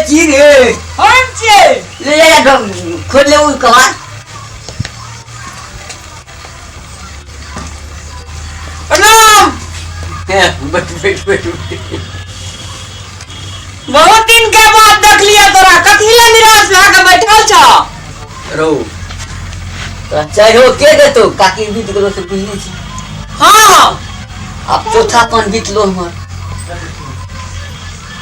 छी रे? हम छियै। ले जा जा, खोल ले उ कबाड़। प्रणाम। बैठ बैठ बैठ। बहुत दिन के बाद देखलियै तोरा, कथी ले निराश भए के बैठल छह? रौ, तोरा चाहो के देतो? काकी बीत गेलो से बुझने छी। हाँ। आब चौथा पान बीतलो हमर।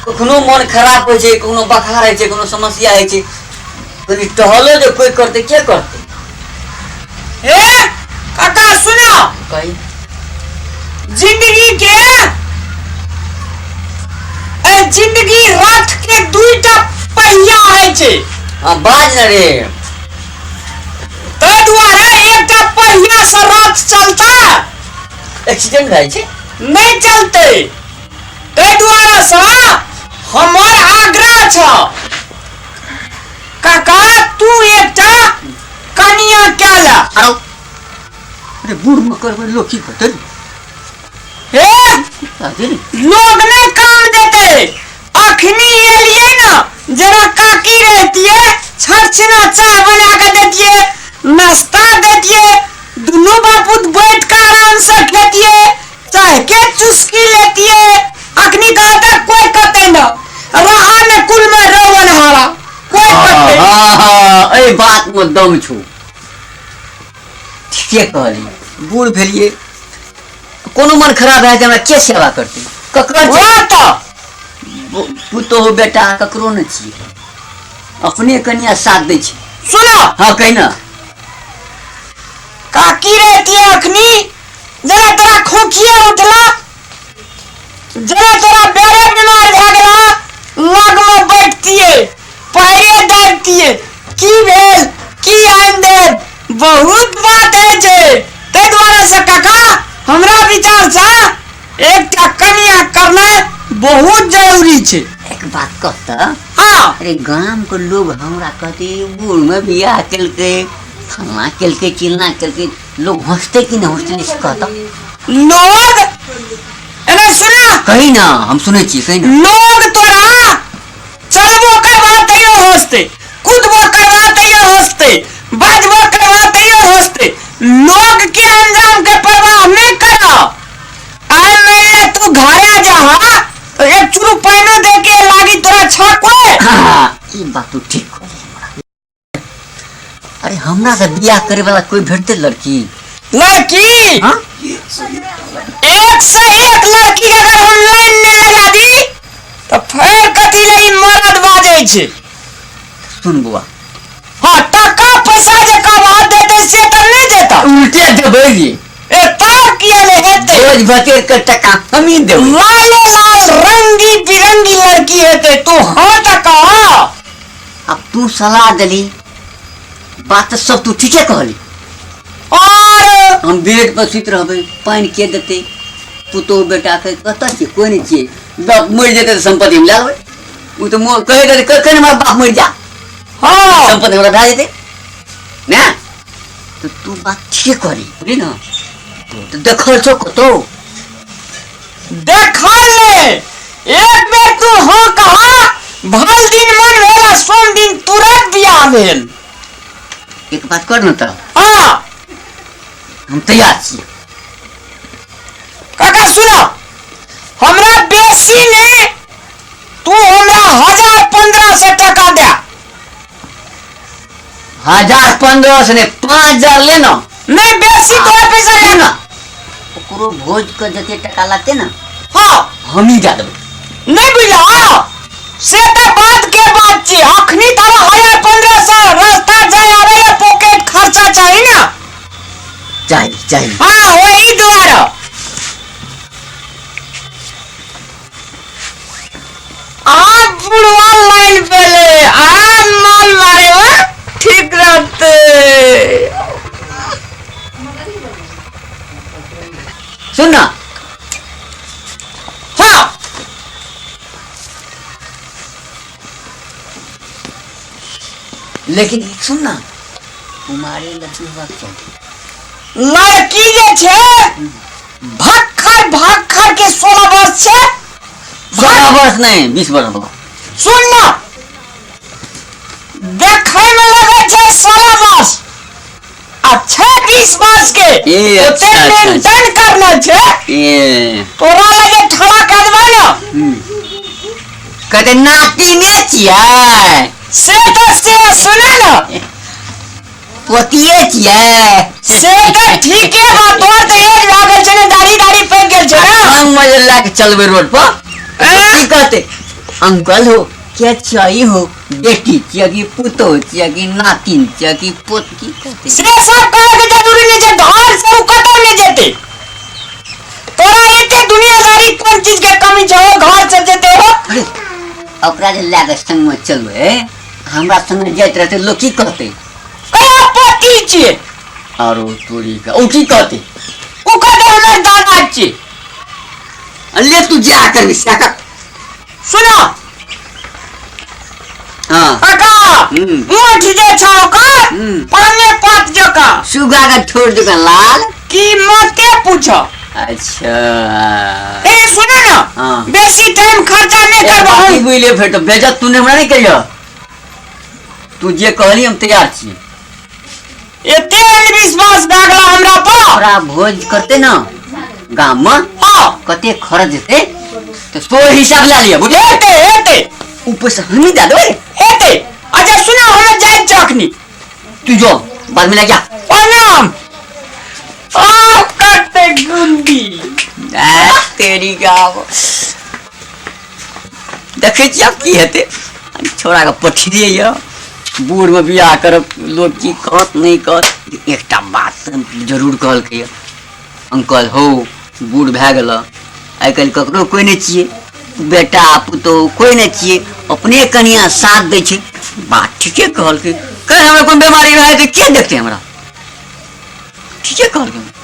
कखनो मन खराब होइ छै, कखनो बखार होइ छै, कोनो समस्या होइ छै, कनि टहलो जे कोइ करतै, के करतै? हे काका, सुनो। कही। जिंदगी के ए जिंदगी रथ के दुईटा पहिया होइ छै। हाँ, बाज न रे। ताहि दुआरे एकटा पहिया से रथ चलता? एक्सीडेंट भए छै। नहि चलतै। ताहि दुआरे से हमर आग्रह छ काका, तू एकटा कनिया कए ले। आरो अरे, बूढ़ में करबै, लोग की कहतै? हे। कहतै रे। लोग नहीं काम देते। अखनी एलिए न, जरा काकी रहतिए, छछना चाय बना के देतिए, नाश्ता देतिए, दुनू बापूत बैठ के आराम से खेतिए, चाय के चुस्की लेतिए। अखनी कहता कोई कहते न रहा न कुल में रोवन हारा कोई कहते। हाँ हाँ, एहि बात में दम छौ, ठीके कहली। बूढ़ भेलिए, कोनो मन खराब भए जाय, हमरा के सेवा करतै? ककर? वएह तऽ। पुतोहु बेटा ककरो नहि छियै, अपने कनिया साथ दै छै। सुनो। हाँ, कही ना। काकी रहती अखनी, जरा तोरा खोखिए उठला, जरा तोरा बेरे बीमार भए गेला, लगमे बैठतिए, पैरे दाबतिए, की भेल, की आनि देब, बहुत बात होइ छै। ताहि दुआरे से काका, हमरा विचार से एकटा कनिया करनाइ बहुत जरूरी छै। एक बात कहता? हाँ। अरे, गाम के लोग हमरा कहते, बूढ़ में बियाह केलकै, फलना केलकै, चिलना केलकै, लोग हंसते कि नहीं हंसते, से कहता। लोग एना सुना। कही ना, हम सुनै छी, कही ना। लोग तोरा चलबो करबा तैयो हंसते, कूदबो करबा तैयो हंसते, बाजबो करबा तैयो हंसते। लोग के अंजाम के परवाह नहीं कर। आय मान ले तू घरे जा तो एक चुरू पानियो दे के लागी तोरा छ कोई। हाँ, ई बात तू ठीक कहली हमरा। अरे, हमरा से बियाह करे वाला कोई भेटते लड़की? लड़की? हाँ। एक से एक लड़की के अगर हम लाइन में लगा दी तो फेर कथी ले ई मरद बाजै छै? सुन बुआ। हाँ, टका पैसा जे कमा देते से तऽ नहि देता। उल्टे देबै जी। ए तब किया ने हेतै? रोज बतेर के टका हमही देबै। लाले लाल रंगी बिरंगी लड़की हेतै। तू हाँ तऽ कह। अब तू सलाह देली, बात तऽ सब तू ठीके कहली। और हम बेड पर सुति रहबै, पानि के देतै? पुतोहु बेटा के कतऽ छियै? कोइ नहि छियै। बाप मरि जेतै तऽ सम्पत्ति हम लए लेबै। ओ तऽ कहि देतै, कखन हमर बाप मरि जा, सम्पत्ति हमरा भए जेतै ने। तऽ तू बात ठीके कहली, बुझली ने? तऽ देखल छौ कतौ? देखल ने। एक बेर तू हाँ कहा, भल दिन मन भेल आ सोम दिन तुरंत बियाह भेल। एक बात कर ने तऽ। हाँ। हम तैयार छी। काका सुनो, हमरा बेसी ने, तू हमरा 1000-1500 टका दे। 1000-1500 नहि, 5000 ले ना। नहीं, बेसी तोरा पैसा ले। ना, ओकरो भोज के जते टका लगते ना, हम ही दे देबै। नहीं बुझला, से तऽ बात के बात छी। अखनी तारा 1000-1500 रास्ता जाय आवे ले पॉकेट खर्चा चाही ना? चाही, चाही। हाँ, वही दुआरे आप बुढ़वा लाइन पे ले आ माल मारे वा ठीक रहते। सुन ना। हाँ। लेकिन सुन ना, कुमारी लड़की होबाक चाही। लड़की जे छै भक्खर भक्खर के 16 वर्ष छै। 16 वर्ष नहि, 20 वर्ष होबा। सुन ना। देखै में लगै छै 16 वर्ष आ छै 20 वर्ष के। ए, ओते अच्छा, अच्छा, मेंटेन करना छै। ए। तोरा लगे ठड़ा कर देबै ने। कहते नाती ने छियै। से तऽ से सुने ने। पोतिये छियै। से तऽ ठीके बा, तोर तऽ एज भए गेल छै ने, दाढ़ी दाढ़ी पैक गेल छै ने। हम मजे लए के चलबै रोड पर। ए? की कहते, अंकल हो क्या चाहिए हो, बेटी छियै कि पुतोह छियै कि नातिन छियै कि पोत, की कहते? से सब कहै के जरूरी नहि छै, घर से उ कतौ नहि जेतै। तोरा एते दुनियादारी कोन चीज के कमी छौ, घर से जेतै हो? अरे, ओकरा जे लए के संगमे चलबै, हमरा संगे जाइत रहतै, लोक की कहतै? कया पोती छियै। आरो तोरी का, ओ की कहतै? उ कहतै हमर दादा छियै। ले तू जा करबी सएह कर। सुनो। हाँ। काका। मोठ जे छौ ओकर पाने पात जकाँ। सुगा के ठोर जकाँ लाल। की मते पूछो। अच्छा। ए, सुनो ने। हाँ। बेसी टाइम खर्चा नहि करबो की हम। बुझलियै, फेर तऽ बेजत तू हमरा नहि कहियो, तू जे कहली हम तैयार छी। एते विश्वास भए गेला हमरा पर? तोरा भोज करते न गाम में? हाँ। कते खर्च हेतै तऽ तोर हिसाब लए लिअ, बुझलियै? हेतै, हेतै। ऊपर से हमही दए देबै। हेतै। अच्छा सुनो, हम जाइ छी अखनी। तू जो, बाद में लए जा। प्रणाम आ कते गुंडी। आ, तेरी गाँव देखै छियै आब की हेतै। छोड़ाके पठिए यऽ, बूढ़मे बियाह करब, लोक की कहत नहि कहत। एकटा बात जरूर कहलकै यऽ, अंकल हौ, बूढ़ भए गेल, आइ काल्हि ककरो कोइ नहि छियै, बेटा पुतोहु कोइ नहि छियै, अपने कनिया साथ दै छै। बात ठीके कहलकै। काल्हि हमरा कोनो बेमारी भए जेतै, के देखतै हमरा? ठीके कहलकै।